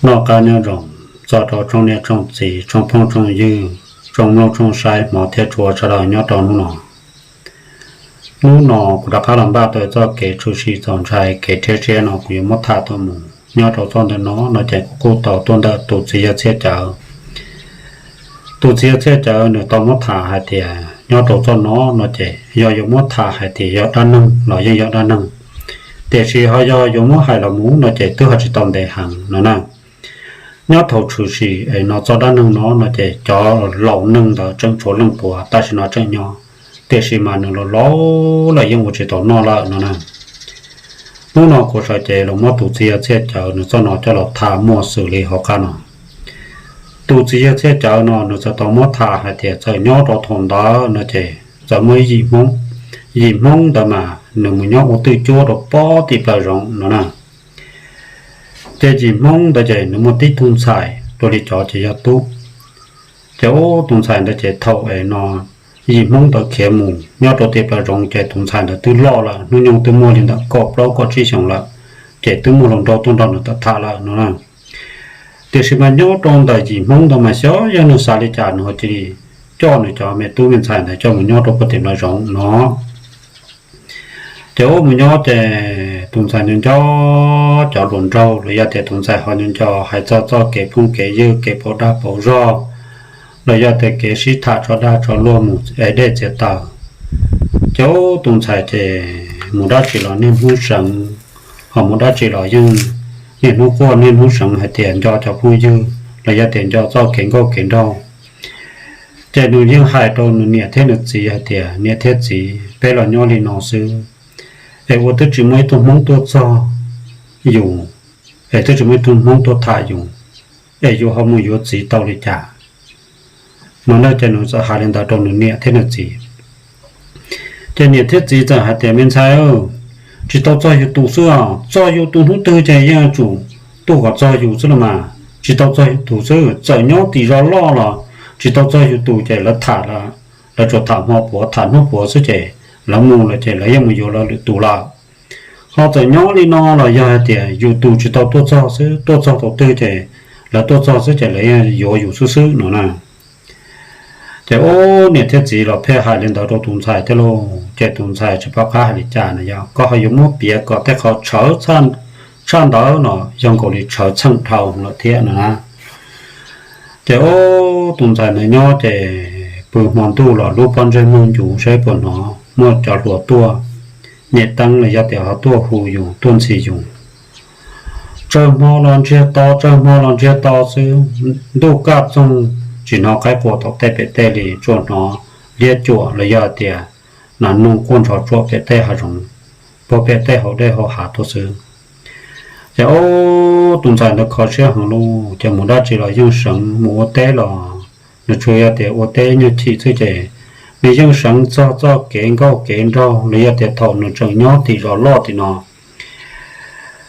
Noj qab nyob zoo txog rau tsoom niam tsoom txiv, tsoom phooj tsoom ywg, tsoom mloog tsoom saib hmov thiab tshua sawv daws nyob rau hnub no. Hnub no kuv rov qab los npaj tau txoj kev tshwm sim txaus ntshai, kev rhiab siab no kuv yuav muab tham tuaj mus. Nyob rau txoj ntawm no no ces kuv kuj tau tuaj ntawm tus txiv yawg Txhiaj Cawv. Tus txiv yawg Txhiaj Cawv nws tau muab tham hais tias nyob rau txoj no no ces yog yuav muab tham hais tias yog dab neeg los yeej yog dab neeg, tiam sis ho yog yuav muab hais los mus no ces twb ho tsis tau ntev heev no na. Nyob thaum tshwm sim es no txoj dab neeg no no ces cov laus neeg ntawd tseem tshuav leej puav tam sim no tseem nyob, tiam sis mas nws los laus lawm yeej ua tsis tau noj lawm no na. Hnub no kuv sawv cev los muab tus txiv yawg Txhiaj Cawv nws txoj no coj los tham muaj xws li hauv qab no. Tus txiv yawg Txhiaj Cawv no nws txawm tau muab tham hais tias txawm nyob rau thaum ntawd no ces txawm muaj ib yim Hmoob, yim Hmoob ntawd mas nws mus nyob ua twj cuab rau pob tim plaws zoov no na. Ces yim Hmoob ntawd ces nws muaj tib tug ntxhais, dua li cov ces yog tub. Ces ub tus ntxhais ntawd ces thaum es no yim Hmoob ntawd khiav mus nyob rau tim plaws zoov ces tus ntxhais ntawd twb loj lawm, hnub nyoog twb muaj li ntawm kaum plaub kaum tsib xyoos lawm, ces twb muaj hluas nraug tuaj nrog nws tham lawm no na. Tiam sis mas nyob rau ntawm yim Hmoob ntawd mas xyov yog nws xav li cas nws ho cia li coj nws cov me tub me ntxhais ntawd coj mus nyob rau puag tim plaws zoov no. Ces ub mus nyob ces tus ntxhais nco nco cov hluas nraug los yog tias tus ntxhais ho nco nco hais txog txoj kev phooj kev ywg, kev pauv dag pauv zog, los yog tias kev sib tham tso dag tso luag mus ev dej txiav taws. Ces ub tus ntxhais ces mus dab tsi los niaj hnub seev, ho mus dab tsi los yeej niaj hnub quaj niaj hnub seev hais tias nco cov phooj ywg los yog tias nco txoj kev nkauj kev nraug. Ces nws yeej hais rau nws niam thiab nws txiv hais tias niam thiab txiv, peb los nyob li no xwb es ua twb tsis muaj ib tug Hmoob tuaj txog yus, es twb tsis muaj ib tug Hmoob tuaj tham yus, es yus ho mus yuav txiv tau li cas no na. Ces nws txawm hais li ntawd rau nws niam thiab nws txiv. Ces niam thiab txiv txawm hais tias me ntxhais, tsis tau txog yus tus xwb os, txog yus tus hnub twg ces yeej yuav tsum tuaj kom txog yus xwb los mas, tsis tau txog yus tus xwb, txawm nyob tim zos loj los tsis tau txog yus tus ces lawv tham, lawv tsuas tham hmo puav tham hnub puav xwb ces lawv mus lawm ces lawv yeej mus yuav lawv lwm tus lawm. Ho txawm nyob li no los yog hais tias yus tus tsis tau tuaj txog xwb, tuaj txog thaum twg ces lawv tuaj txog xwb ces lawv yeej yuav yus xwb xwb no na. Ces ub niam thiab txiv los pheej hais li ntawd rau tus ntxhais thiab lauj, ces tus ntxhais tsis pom qab hais li cas no, yog koj ho yuav muab piav kom tej qhov tshawv tshaj ntawd no yog nkaus li tshawv txheej dhau lawm thiab no na. Ces ub tus ntxhais ntawd nyob ces pw hmo ntuj los lub pob ntseg muag ncuv saib puas hnov muaj cov hluas tuaj nyem teeb los yog tias ho tuaj hu yus tuaj ntxhi yus. Tsawg hmo los ntsiag to, tsawg hmo los ntsiag to xwb, ntuj kaj txoog tsis hnov qaib qua tom tej pem tej li, tsuas hnov liab cuam los yog tias nas noog quaj nrov tsuam pem tej hav zoov, puag pem tej hauv dej hauv hav tuaj xwb. Ces ub tus ntxhais ntawd kho siab heev lauj, ces mus dab tsi los yeej seev, mus ua teb los nws tsuas yog tias ua teb nyuag chim xwb ces nws yeej seev txog txoj kev nkauj kev nraug los yog tias thaum nws tseem nyob tim zos loj tim no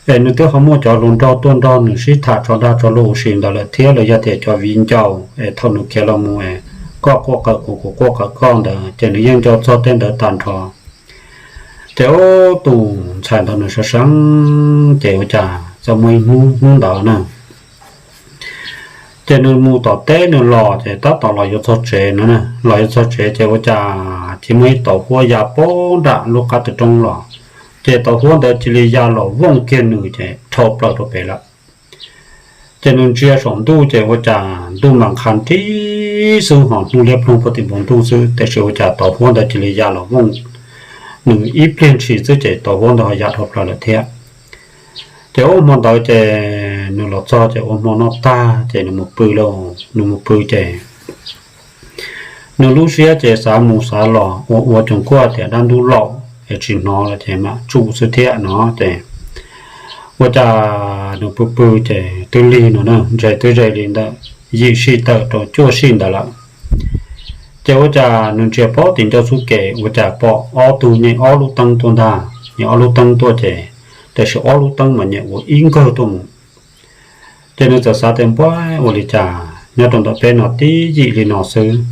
es nws twb ho muaj cov hluas nraug tuaj nrog nws sib tham tso dag tso luag ua si ntawd lawm thiab los yog tias cov viv ncaus es thaum nws khiav los mus es koj quaj qawm kuv kuv quaj qawm koj ntawd ces nws yeej nco txog tej ntawd tag nrho. Ces ub tus ntxhais ntawd nws seev seev ces ua cas txawm muaj ib hnub, hnub ntawd na ces nws mus tom teb nws los ces tab tom los yuav txog tsev no, los yuav txog tsev ces ua cas cia muaj ib tauv huab ya poob nram lub qab tw roob los, ces tauv huab ntawd cia li ya los vooj kiag nws ces dhau plaws rau pem lawm. Ces nws ntsia saum ntuj ces ua cas ntuj mas qha nrib xwb ho hnub liab ploog puag tim npoo ntuj xwb, tiam sis ua cas tauv huab ntawd cia li ya los vooj nws ib pliag ntshis xwb ces tauv huab ntawd ho ya dhau plaws lawm thiab. Ces ub hmo ntawd ces nws los txog ces ua hmo noj tag ces nws mus pw lauj, nws mus pw ces nws lub siab ces xav mus xav los ua ua coos kuaj tias dab ntub laum es tsis hnov los ces mam tsuj xwb thiab no ces ua cas nws pw pw ces twb lig no na, ntshe twb ze li ntawm yim sij tawm rau cuaj sij ntawd lawm. Ces ua cas nws ntsia pob tim ncauj xub ke ua cas pom ob tug nyem ob lub teeb tuaj ntag, nyem ob lub teeb tuaj ces, tiam sis ob lub teeb mas nyem ua ib nkawg tuaj mus. Ces nws txawm xav tias npab ua li cas nyob rau ntawm peb no tib yim li no xwb,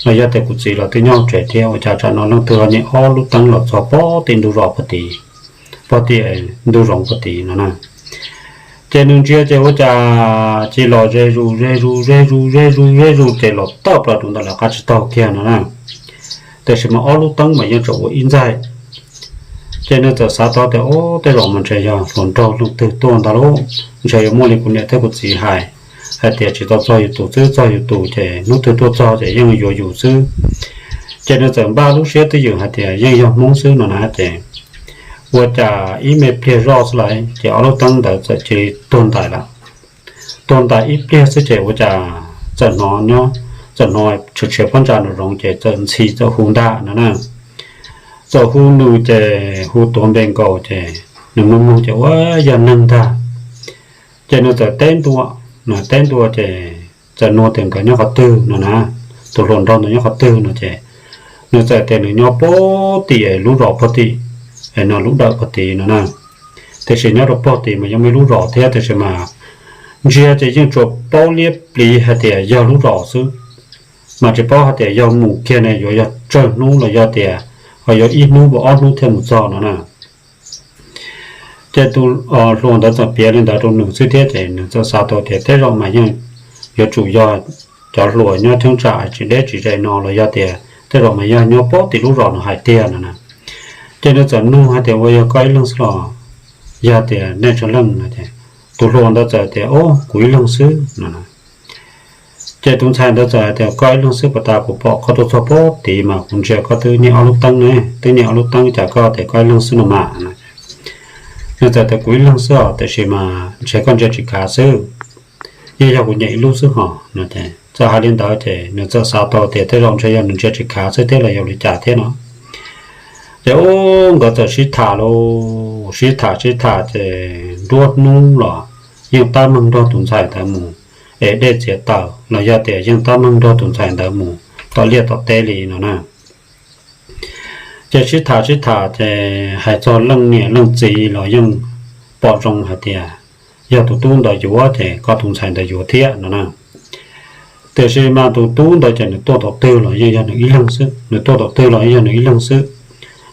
los yog tias kuv txiv los twb nyob hauv tsev thiab ua cas tsam no leej twg ho nyem ob lub teeb los txog pob tim ntug zos puag tid, pob tim ntug zoov puag tid no na. Ces nws ntsia ces ua cas cia li los ze zus ze zus ze zus ze zus ze zus ces los tawm plaws rau ntawm lawv qab tsib taug kiag no na. Tiam sis mas ob lub teeb mas yeej tseem ua ib ntxaig. Ces nws txawm xav tau tias, Ub, tej zaum mas ntshe yog hluas nraug leej twg tuaj ntag lauj, ntshe yuav muaj li kuv niam thiab kuv txiv hais, hais tias tsis tau txog yus tus xwb, txog yus tus ces hnub twg tuaj txog ces yeej yuav yus xwb. Ces nws txawm npaj lub siab twj ywm hais tias yeej yog Hmoob xwb no na. Ces ua cas ib me pliag zoj xwb lawm ces ob lub teeb ntawd txawm cia li tuag ntais lawm. Tuag ntais ib pliag xwb ces ua cas txawm hnov nyob, txawm hnov tshiav tshiav pob ntsa nraum zoov ces txawm ntxhi txawm hu ntag no na. Txawm hu nws ces hu tuav npe nkaus ces nws mloog mloog ces ua yog neeg ntag. Ces nws txawm teb ntua, nws teb ntua ces txawm nug tias nkawd nyob qhov twg no na, tus hluas nraug ntawd nyob qhov twg no ces nws txawm tias nws nyob pog tim lub zos pog tim, es no lub dawm pog tid no na. Tiam sis nyob rau pog tid mas yeej muaj ib lub zos thiab tiam sis mas ntsia ces yeej tsuas paub liab pliv hais tias yog lub zos xwb, mas tsis paub hais tias yog mus kiag ne yuav yog tsawg hnub los yog tias ho yuav ib hnub puas ob hnub thiaj mus txog no na. Ces tus hluas ntawd txawm piav li ntawd rau nws xwb thiab ces nws txawm xav tau tias tej zaum mas yeej yuav tsum yog cov hluas nyob cheeb tsam tsis deb tsis ze no los yog tias tej zaum mas yog nyob pog tim lub zos nws hais tiag no na. Ces nws txawm nug hais tias ua yog koj ib leeg xwb los yog tias nej tsawg leej no ces tus hluas ntawd txawm tias o kuv ib leeg xwb no. Ces tus ntxhais ntawd txawm hais tias koj ib leeg xwb puas tas, kuv pom koj tuaj txog pog tid mas kuv ntsia koj twb niaj ob lub teeb ne, twb niaj ob lub teeb cas koj tias koj ib leeg xwb no mas no. Nws txawm tias kuv ib leeg xwb os, tiam sis mas ntshe koj ntsia tsis khav xwb, yeej yog kuv nyiam ib lub xwb hos no. Txawm hais li ntawd ces nws txawm xav tau tias tej zaum ntshe yog nws ntsia tsis khav xwb thiab los yog li cas thiab no. Ces ub nkawd txawm sib tham lauj, sib tham sib tham ces nruab hnub los yeej tab meeg nrog tus ntxhais ntawd mus es dej txiav taws los yog tias yeej tab meeg nrog tus ntxhais ntawd mus tom liaj tom teb li no na. Ces sib tham sib tham ces hais txog leej niam leej txiv los yeej pom zoo hais tias yog tus tub ntawd yuav ces koj tus ntxhais ntawd yuav thiab no na. Tiam sis mas tus tub ntawd ces nws tuaj thaum twg los yeej yog nws ib leeg xwb, nws tuaj thaum twg los yeej yog nws ib leeg xwb.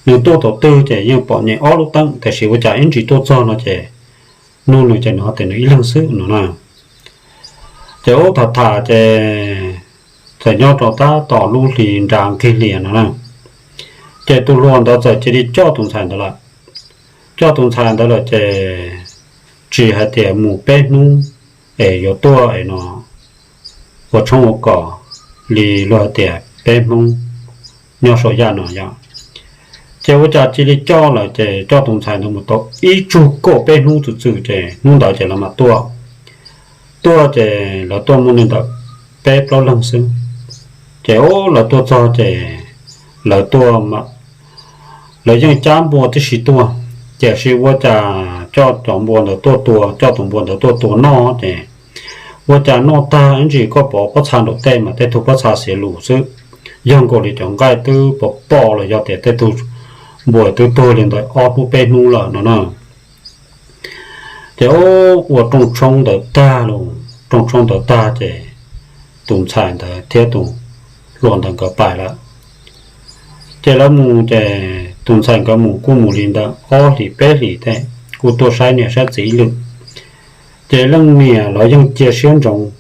Nws tuaj thaum twg ces yeej pom nyem ob lub teeb, tiam sis ua cas ib ntsis tuaj txog no ces nug nws ces nws ho tias nws ib leeg xwb no na. Ces ub tham tham ces txawm nyob rau tab tom lub hli nra nkig lias no na, ces tus hluas ntawd txawm cia li coj tus ntxhais ntawd lawm. Coj tus ntxhais ntawd lawm ces tsis hais tias mus peb hnub es yuav tuaj es no ua tshoob ua kos li luag hais tias peb Hmoob nyob saum yaj no yom. Ces ua cas cia li coj lawm ces coj tus ntxhais ntawd mus tau ib tsug kaum peb hnub txwm txwm ces hnub ntawd ces lawv mam tuaj. Tuaj ces lawv tuaj muaj li ntawm peb plaub leeg xwb. Ces ub lawv tuaj txog ces lawv tuaj, lawv yeej cab npua tib si tuaj, tiam sis ua cas coj cov npua ntawd tuaj tua, coj tus npua ntawd tuaj tua noj ces ua cas noj tag ib ntsis koj pom pob txha nraum tej mas tej tug pob txha xiav lus xwb, yog nkaus li cov nqaij twb pom pom los yog tias tej tug npua twb tuag li ntawd ob hnub peb hnub lawm no na. Ces ub ua rooj tshoob ntawd tag los, rooj tshoob ntawd tag ces tus ntxhais ntawd thiab tus hluas ntawd nkawd pais lawm. Ces lawv mus ces tus ntxhais nkawd mus kuj mus li ntawm ob hlis peb hlis thiab kuj tuaj saib niam saib txiv ib lwm. Ces leej niam los yeej cia siab ntsoov,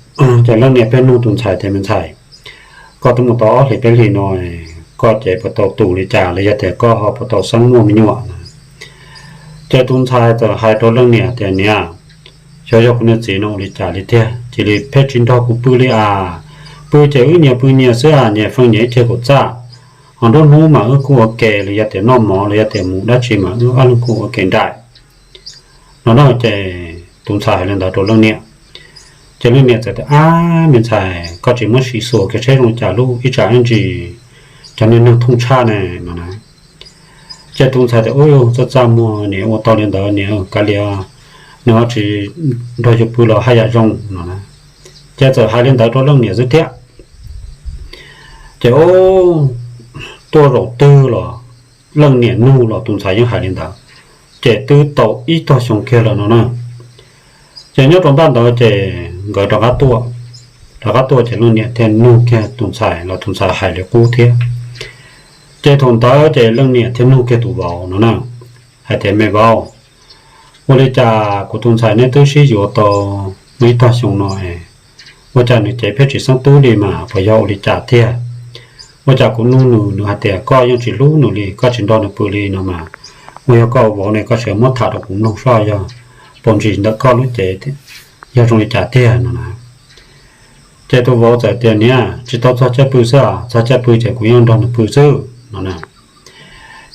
ces leej niam pheej nug tus ntxhais tias me ntxhais, koj twb mus tau ob hlis peb hlis no, koj ces puas tau tus li cas los yog tias koj ho puas tau xeeb muaj me nyuam? Ces tus ntxhais txawm hais rau leej niam tias niam, xyov yog kuv niag txiv no ua li cas li tiag, cia li pheej tsis nrog kuv pw li as. Pw ces wb nyias pw nyias xwb as, nyias feej nyias ib ceg kaum txaj. Ho nruab hnub mas wb kuj ua ke los yog tias noj mov los yog tias mus dab tsi mas wb ob leeg kuj ua ke nraim no na. Ces tus ntxhais hais li ntawd rau leej niam, ces leej niam txawm tias ab me ntxhais, koj tsis muab siv xyuas kiag seb zoo cas lub ib tsam ib ntsis cov niag neeg thooj tshaj ne no na. Ces tus ntxhais tias ub txaj txaj muag niam, ua tau li ntawd niam kav liam, nws ho tsis nrog yus pw los haj yam zoo no na. Ces txawm hais li ntawd rau leej niam xwb thiab. Ces ub tuaj zaum twg los leej niam nug los tus ntxhais yeej hais li ntawd, ces twb tau ib tog xyoo kiag lawm no na. Ces nyob rau npaj ntawd ces nkawd rov qab tuaj, rov qab tuaj ces leej niam thiaj nug kiag tus ntxhais los tus ntxhais hais li qub thiab. Ces thaum ntawd ces leej niam thiaj nug kiag tus vauv no na, hais tias me vauv, Ua li cas kuv tus ntxhais neb twb sib yuav tau muaj ib tog xyoo no es ua cas nws cev pheej tsis xeeb tub li mas puas yog ua li cas tiag? Ua cas kuv nug nws, nws hais tias koj yeej tsis hlub nws li, koj tsis nrog nws pw li no mas, ua yog koj ua vauv ne koj sim muab tham rau kuv mloog soj yog puas ntsis ntawm koj lub cev yog zoo li cas tiag no na. Ces tus vauv txawm tias niam, tsis tau txog caij pw xwb, txog caij pw ces kuv yeej nrog nws pw xwb no na.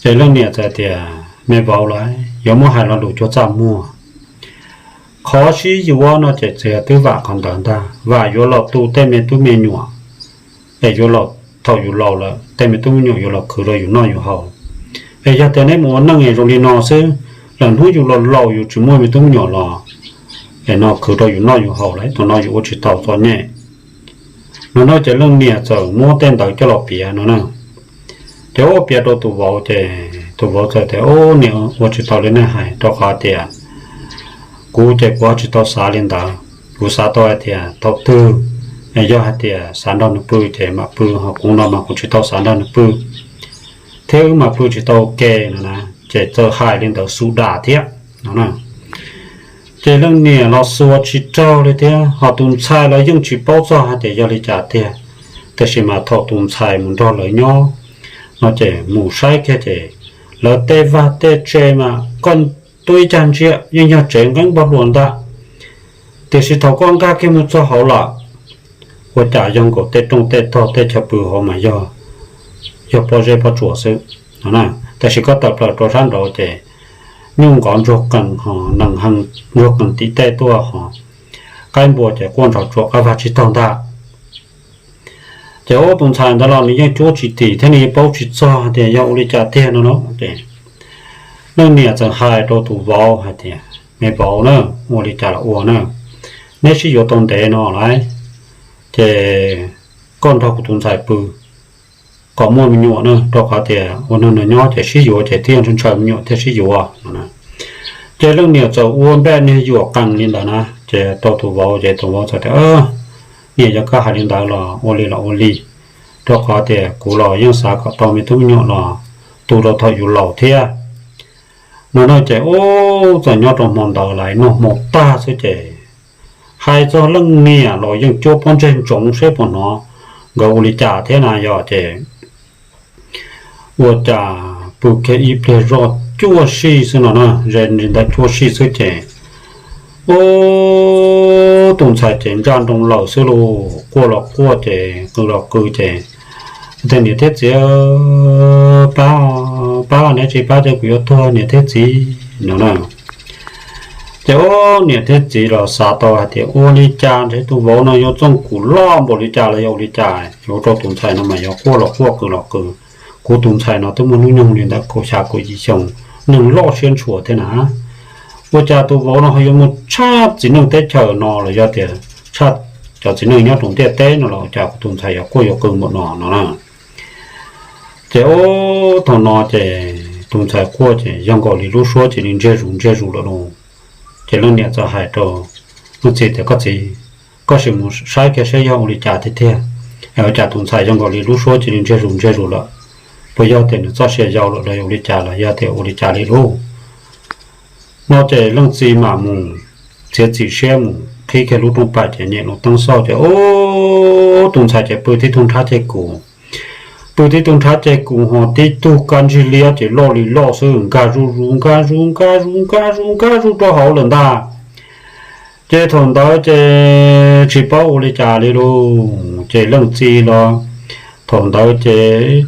Ces leej niam txawm tias me vauv lawm, yuav muab hais lo lus cuag txaj muag. Qhov sib yuav no ces txiv twb vam qhov ntawd ntag, vam yuav los tu tej me tub me nyuam, es yuav los thaum yus laus lawm tej me tub me nyuam yuav los khwv rau yus noj yus haus. Es yog tias neb mus ua neej es zoo li no xwb, lawm hnub yus los laus yus tsis muaj me tub me nyuam los, es no khwv rau yus noj yus haus lawm, thaum no yus ua tsis tau txom nyem no na. Ces leej niam txawm muab tej ntawd coj los piav no na. Ces ua piav rau tus vauv ces tus vauv txawm tias ub, niam ua tsis tau li nej hais, rau qhov tias kuv ces kuv ho tsis tau xav li ntawd. Kuv xav tau hais tias thaum twg yog hais tias xav nrog nws pw ces mam pw, ho kuv no mas kuv tsis tau xav nrog nws pw, thiab wb mam pw tsis tau ua ke no na. Ces txawm hais li ntawd xu das thiab no na. Ces leej niam los xuas tsis raug li thiab, ho tus ntxhais los yeej tsis paub txog hais tias yog li cas tiag. Tiam sis mas thaum tus ntxhais mus nrog lawv nyob no ces mus saib kiag ces lawv tej vaj tej tse mas koj tuaj ib cag ntsia yeej yog tsev nqeeb npog hluas ntag, tiam sis thaum koj nkag kiag mus txog hauv lawm, ua cas yog nkaus tej rooj tej tog tej chaw pw hauv mas yog, yog pob zeb pob tsuas xwb no na. Tiam sis koj tawm plaws rau sab nraud ces nyuj nqov ntsuag qees ho nees hees ntsuag qees tim tej tuaj ho qaib npua ces quaj nrov tsuas qab vag tsib taug ntag. Ces ua tus ntxhais ntawd los nws yeej cuab tsis tim thiab nws yeej paub tsis txog tias yog ua li cas tiag no na. Ces leej niam txawm hais rau tus vauv hais tias me vauv na, ua li cas los ua na, neb sib yuav tau ntev no lawm, ces koj nrog kuv tus ntxhais pw kom muaj me nyuam na, rau qhov tias ua neeg nyob ces sib yuav ces thiaj ntshaw me nyuam thiaj sib yuav no. Ces leej niam txawm ua npej niag yuam qees li ntawd na, ces rau tus vauv ces tus vauv txawm tias niam, yog koj hais li ntawd los ua li los ua li, rau qhov tias kuv los yeej xav kom tau me tub me nyuam los tu rau thaum yus laus thiab no na. Ces ub, txawm nyob rau hmo ntawd lawv noj hmo tag xwb ces hais txog leej niam los yeej cuab pob ntseg ntsoov seb puas hnov nkawd ua li cas thiab na yog ces ua cas pw kiag ib pliag zoj cuaj sij xwb no na, ze ntawd cuaj sij xwb ces ub, tus ntxhais ces ntsaj nroo lawm xwb lauj, quaj los quaj ces qw los qw ces tias niam thiab txiv, pab, pab neb tsis pab ces kuv yuav tuag niam thiab txiv no na. Ces ub, niam thiab txiv los xav tau hais tias ua li cas ntshe tus vauv no yuav txooj kum loj npaum li cas los yog ua li cas yuav ua rau tus ntxhais no mas yuav quaj los quaj qw los qw. Kuv tus ntxhais no twb muaj hnub nyoog li ntawd kaum xya kaum yim xyoo, neeg loj siab ntshua thiab na, ua cas tus vauv no ho yuav mus tshaj txiv neej teb chaws no los yog tias tshaj cov txiv neej nyob rau ntiaj teb no los ua cas kuv tus ntxhais yuav quaj yuav qw npaum no no na. Ces ub, thaum no ces tus ntxhais quaj ces yog nkaus li lub suab cia li ntsiag zus ntsiag zus lawm lauj. Ces leej niam txawm hais rau leej txiv tias koj txiv, koj sim mus saib kiag saib yog ua li cas tiag tiag, es ua cas tus ntxhais yog nkaus li lub suab cia li ntsiag zus ntsiag zus lawm, puas yog tias nws txoj sia yau lawm los yog ua li cas los yog tias ua li cas li lauj. No ces leej txiv mam mus txiav txim siab mus qhib kiag lub rooj pam ces nyem lub teeb xauj ces ub, tus ntxhais ces pw tib tug nrhab ceg kus, pw tib tug nrhab ceg kus ho tib tug kab ntsig liab ces loj li loj xwb, nkag zuj zus nkag zuj nkag zuj nkag zuj nkag zuj rau hauv lawm ntag. Ces thaum ntawd ces tsis paub ua li cas li lauj, ces leej txiv los thaum ntawd ces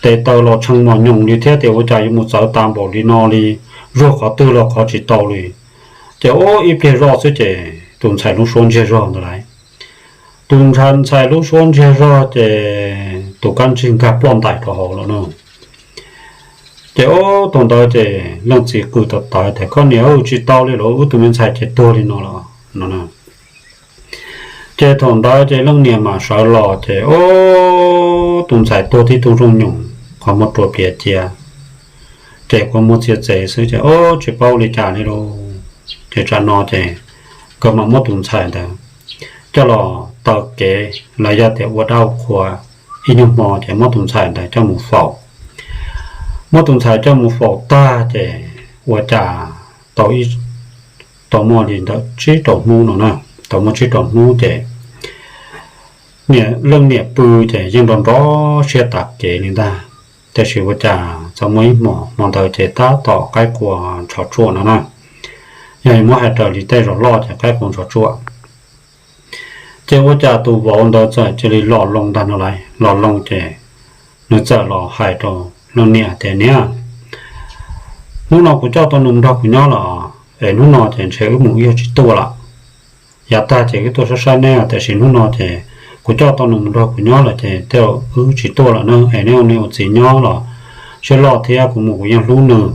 tes taw los tshee mos nyoos li thiab tias ua cas yuav mus txawv tas npaum li no li, zuag qhov twg los qhov tsis tau li. Ces ub, ib pliag zoj xwb ces tus ntxhais lub suab ntsiag zog ntawd lawm. Tus ntxhais lub suab ntsiag zog ces tus kab ntsig nkag ploj ntais rau hauv lawm no. Ces ub, thaum ntawd ces leej txiv qw tawv tawv tias koj niam, tsis tau li lawm, wb tus me ntxhais ces tuag li no lawm no. Ces thaum ntawd ces leej niam mam sawv los ces ub, tus ntxhais tuag tib tug zoo nyoos, qhov muag rua pliav cia, ces qhov muag txia txev xwb ces ub, tsis paub ua li cas li lauj. Ces tsam no ces nkawd mam muab tus ntxhais ntawd coj los taw kev los yog tias ua dab ua qhua ib nyuag hmo ces muab tus ntxhais ntawd coj mus faus. Muab tus ntxhais coj mus faus tag ces ua cas tau ib tau muaj li ntawm tsib rau hnub no na. Tau muaj tsib rau hnub ces leej niam pw ces yeej nrov nrov siab tas kev li ntag. Tiam sis ua cas txawm muaj ib hmos, hmo ntawd ces tab tom qaib qua ntshov tsuaj no na. Yog muab hais raws li tej zos loj ces qaib qua ntshov tsuaj. Ces ua cas tus vauv ntawd txawm cia li los loo ntag no lauj. Los loo ces nws txawm los hais rau leej niam tias, Niam, hnub no kuv coj tau nws mus nrog kuv nyob lawm es hnub no ces ntshe wb mus wb yuav tsis tuaj lawm. Yav tag ces wb tuaj saib saib neb, tiam sis hnub no ces kuv coj tau nws mus nrog kuv nyob lawm ces tej zaum wb tsis tuaj lawm na. Es neb ua niam ua txiv nyob los siab loj thiab, kuv mus kuv yeej hlub nws.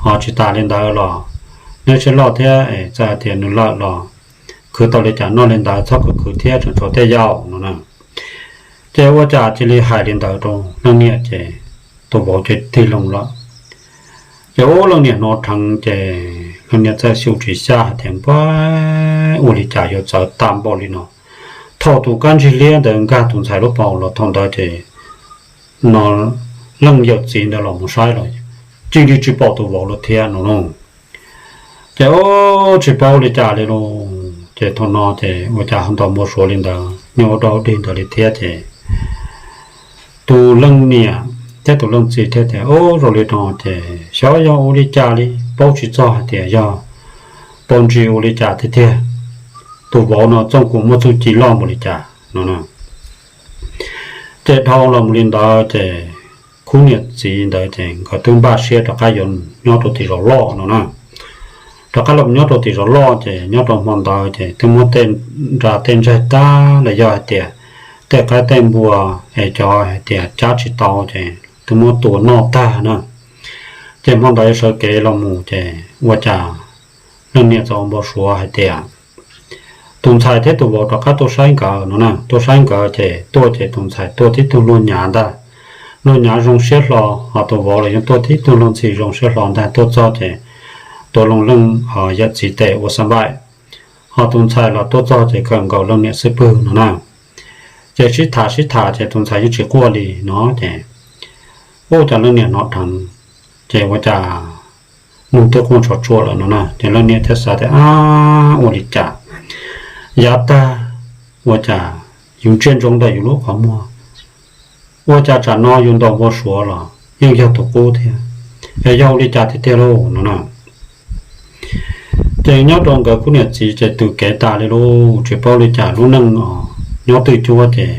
Ho tsis tas li ntawd los neb siab loj thiab es txawm hais tias nws lawm los khwv tau li cas noj li ntawd, txhob khwv khwv thiab, tseem tshuav tej yaum no na. Ces ua cas cia li hais li ntawd rau leej niam ces tus vauv ces tig loo lawm. Ces ua leej niam hnov dheev ces leej niam txawm xyu tsis xyaj hais tias, Npab, ua li cas yuav txawv tag npaum li no? Thaum tus kab ntsig liab ntawd nkag tus ntxhais lub paum los thaum ntawd ces no leej yawm txiv ntawd los mus saib los cia li tsis pom tus vauv lawm thiab no lauj. Ces ua tsis paub li cas li lauj. Ces thaum no ces ua cas ho ntaus npau suav li ntawd, nyob ua dog dig ntawd li thiab ces tus leej niam thiab tus leej txiv thiaj tias, Ub, zoo li no ces xyov yog ua li cas li, paub tsis txog hais tias yog paus ntsis ua li cas tiag tiag. Tus vauv no txooj kuv muaj txuj ci loj npaum li cas no. Ces dhau los mus li ntawd ces khub niam txiv ntawd ces nkawd twb npaj siab rov qab yuav nyob rau tim zos loj no na. Rov qab los nyob rau tim zos loj ces nyob rau hmo ntawd ces twb muab tej nra tej ntsaig tag los yog hais tias tej qaib tej npua es cov hais tias cab tsis tau ces twb muab tua noj tag na. Ces hmo ntawd sawv kev los mus ces ua cas leej niam txawm ua npau suav hais tias tus ntxhais thiab tus vauv rov qab tuaj saib nkawd no na. Tuaj saib nkawd ces tuaj ces tus ntxhais tuaj tib tug luag nyav ntag, luag nyav zoo siab hlo, ho tus vauv los yeej tuaj tib tug luag ntxhi zoo siab hlo ntag. Tuaj txog ces tuav loo leej yawm txiv tes ua xab npaim, ho tus ntxhais los tuaj txog ces kawm nkaus leej niam xub pwg no na. Ces sib tham sib tham ces tus ntxhais yeej tsis quaj li no ces ua cas leej niam hnov dheev, ces ua cas nws twb quaj ntshov tsuaj lawm no na. Ces leej niam thiaj xav tias, Ab, ua li cas yav tag ua cas yus ntsia ntsoov ntawm yus lub qhov muag, ua cas tsam no yus ntaus npau suav los yeej yog tus qub thiab, es yog ua li cas tiag tiag lauj no na. Ces nyob rau nkawd khub niam txiv ces twb kev tas li lauj, tsis paub li cas, lub neej nyob twj cuab ces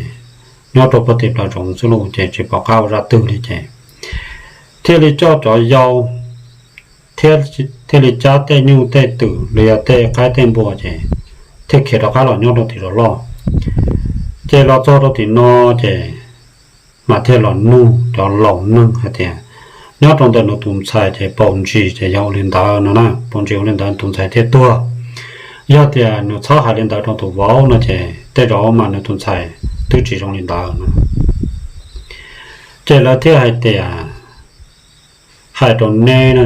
nyob rau pem tim plaws zoov xwb lauj, ces tsis pom qab ua zaj twg li ces thiaj li coj cov yau thiab thiaj li cab tej nyuj tej twm los yog tej qaib tej npua ces thiaj khiav rov qab los nyob rau tim zos loj. Ces los txog rau tim no ces mas thiaj los nug cov laus neeg hais tias nyob rau ntawm nws tus ntxhais ces paus ntsis ces yog ua li ntawd no na, paus ntsis ua li ntawd tus ntxhais thiaj tuag. Yog tias nws txhob hais li ntawd rau tus vauv no ces tej zaum mas nws tus ntxhais twb tsis zoo li ntawd no. Ces lawv thiaj hais tias, hais rau neb na,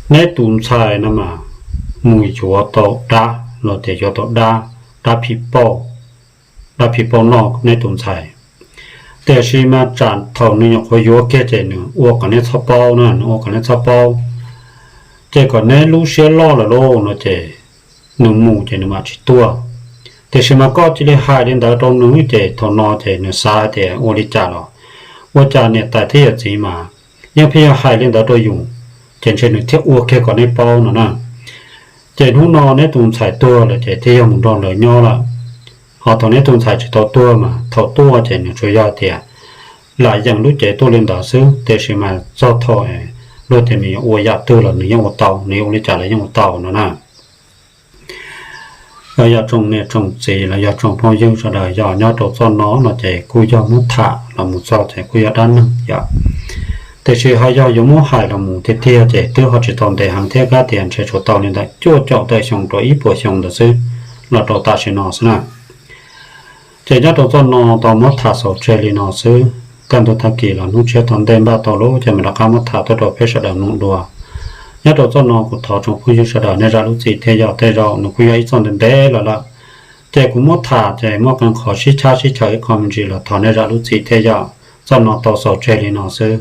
neb tus ntxhais no mas mus yuav tau dab los tias yuav tau dab, dab phim pauj, dab phim pauj noj neb tus ntxhais. Tiam sis mas tsam thaum nws nyuam qhuav yuav kiag ces nws ua kom neb txhob paub na, nws ua kom neb txhob paub, ces kom neb lub siab loj lawm lauj no ces nws mus ces nws mam tsis tuaj. Tiam sis mas koj cia li hais li ntawd rau nws ces thaum no ces nws xav hais tias ua li cas los ua cas niam tais thiab yawm txiv mas yeej pheej yog hais li ntawd rau yus, ces ntshe nws thiaj ua kiag kom neb paub no na. Ces hnub no neb tus ntxhais tuag lawm ces thiaj yog mus nrog lawv nyob lawm. Ho thaum neb tus ntxhais tsis tau tuag mas thaum tuaj ces nws tsuas yog tias lam yeem lub cev tuaj li ntawd xwb, tiam sis mas txog thaum luag tias nws yuav ua yam twg los nws yeej ua tau, nws yuav ua li cas los yeej ua tau no na. Los yog tsoom niam tsoom txiv los yog tsoom phooj ywg sawv daws, yog nyob rau txoj no no ces kuj yog muab tham los mus txog ces kuj yog dab neeg yom. Tiam sis ho yog yuav muab hais los mus tiag tiag ces twb ho tsis tau ntev heev thiab, kab tias ntshe tshuav tau li ntawm cuaj caum tawm xyoo rau ib puas xyoo ntawd xwb, los rau tam sim no xwb na. Ces nyob rau txoj no tau muab tham xaus tseg li no xwb. Kaj ntug tag kis los hnub tshiab tom ntej npaj tau lub ces mam rov qab muab tham tuaj rau peb sawv daws mloog dua. Nyob rau txoj no kuv thov tsoom phooj ywg sawv daws nej zam lub txim thiab, yog tej zaum nws kuj yog ib txoj ntev ntev lawm lawm, ces kuv muab tham ces muaj qee qhov sib tshab sib chaws ib qho me ntsis los thov nej zam lub txim thiab yom. Txoj no tau xaus tseg li no xwb.